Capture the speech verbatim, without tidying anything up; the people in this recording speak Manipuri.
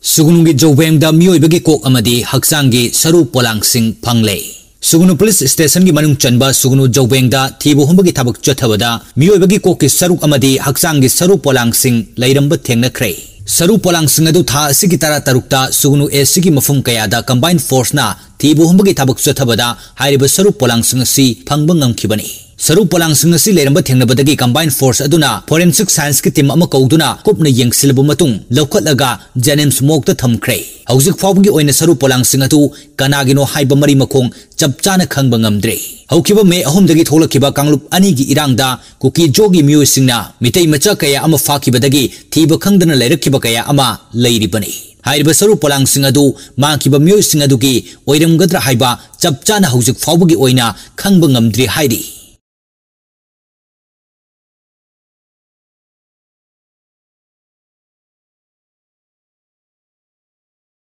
ꯁꯨꯒꯅꯨꯒꯤ ꯖꯧꯕꯦꯡꯗ ꯃꯤꯑꯣꯏꯕꯒꯤ ꯀꯣꯛ ꯑꯃꯗꯤ ꯍꯛꯆꯥꯡꯒꯤ ꯁꯔꯨ ꯄꯣꯂꯥꯡꯁꯤꯡ ꯐꯪꯂꯦ꯫ ꯁꯨꯒꯅꯨ ꯄꯨꯂꯤꯁ ꯁ꯭ꯇꯦꯁꯟꯒꯤ ꯃꯅꯨꯡ ꯆꯟꯕ ꯁꯨꯒꯅꯨ ꯖꯧꯕꯦꯡꯗ ꯊꯤꯕ ꯍꯨꯝꯕꯒꯤ ꯊꯕꯛ ꯆꯠꯊꯕꯗ ꯃꯤꯑꯣꯏꯕꯒꯤ ꯀꯣꯛꯀꯤ ꯁꯔꯨꯛ ꯑꯃꯗꯤ ꯍꯛꯆꯥꯡꯒꯤ ꯁꯔꯨ ꯄꯣꯂꯥꯡꯁꯤꯡ ꯂꯩꯔꯝꯕ ꯊꯦꯡꯅꯈ꯭ꯔꯦ꯫ ꯁꯔꯨ ꯄꯣꯂꯥꯡꯁꯤꯡ ꯑꯗꯨ ꯊꯥ ꯑꯁꯤꯒꯤ ꯇꯔꯥ ꯇꯔꯨꯛꯇ ꯁꯨꯒꯅꯨ ꯑꯦꯁꯤꯒꯤ ꯃꯐꯝ ꯀꯌꯥꯗ ꯀꯝꯕꯥꯏꯟ ꯐꯣꯔꯁꯅ ꯊꯤꯕ ꯍꯨꯝꯕꯒꯤ ꯊꯕꯛ ꯆꯠꯊꯕꯗ ꯍꯥꯏꯔꯤꯕ ꯁꯔꯨ ꯄꯣꯂꯥꯡꯁꯤꯡ ꯑꯁꯤ ꯐꯪꯕ ꯉꯝꯈꯤꯕꯅꯤ꯫ ꯁꯔꯨ ꯄꯣꯂꯥꯡꯁꯤꯡ ꯑꯁꯤ ꯂꯩꯔꯝꯕ ꯊꯦꯡꯅꯕꯗꯒꯤ ꯀꯝꯕꯥꯏꯟ ꯐꯣꯔꯁ ꯑꯗꯨꯅ ꯐꯣꯔꯦꯟꯁꯤꯛ ꯁꯥꯏꯟꯁꯀꯤ ꯇꯤꯝ ꯑꯃ ꯀꯧꯗꯨꯅ ꯀꯨꯞꯅ ꯌꯦꯡꯁꯤꯜꯂꯕ ꯃꯇꯨꯡ ꯂꯧꯈꯠꯂꯒ ꯖꯦꯅꯤꯝꯁ ꯃꯣꯔꯒꯇ ꯊꯝꯈ꯭ꯔꯦ꯫ ꯍꯧꯖꯤꯛ ꯐꯥꯎꯕꯒꯤ ꯑꯣꯏꯅ ꯁꯔꯨ ꯄꯣꯂꯥꯡꯁꯤꯡ ꯑꯗꯨ ꯀꯅꯥꯒꯤꯅꯣ ꯍꯥꯏꯕ ꯃꯔꯤ ꯃꯈꯣꯡ ꯆꯞ ꯆꯥꯅ ꯈꯪꯕ ꯉꯝꯗ꯭ꯔꯤ꯫ ꯍꯧꯈꯤꯕ ꯃꯦ ꯑꯍꯨꯝꯗꯒꯤ ꯊꯣꯛꯂꯛꯈꯤꯕ ꯀꯥꯡꯂꯨꯞ ꯑꯅꯤꯒꯤ ꯏꯔꯥꯡꯗ ꯀꯨꯀꯤ-ꯖꯣꯒꯤ ꯃꯤꯑꯣꯏꯁꯤꯡꯅ ꯃꯤꯇꯩ ꯃꯆꯥ ꯀꯌꯥ ꯑꯃ ꯐꯥꯈꯤꯕꯗꯒꯤ ꯊꯤꯕ ꯈꯪꯗꯅ ꯂꯩꯔꯛꯈꯤꯕ ꯀꯌꯥ ꯑꯃ ꯂꯩꯔꯤꯕꯅꯤ꯫ ꯍꯥꯏꯔꯤꯕ ꯁꯔꯨ ꯄꯣꯂꯥꯡꯁꯤꯡ ꯑꯗꯨ ꯃꯥꯡꯈꯤꯕ ꯃꯤꯑꯣꯏꯁꯤꯡ ꯑꯗꯨꯒꯤ ꯑꯣꯏꯔꯝꯒꯗ꯭ꯔꯥ ꯍꯥꯏꯕ ꯆꯞ ꯆꯥꯅ ꯍꯧꯖꯤꯛ ꯐꯥꯎꯕꯒꯤ ꯑꯣꯏꯅ ꯈꯪꯕ ꯉꯝꯗ꯭ꯔꯤ ꯍꯥꯏꯔꯤ꯫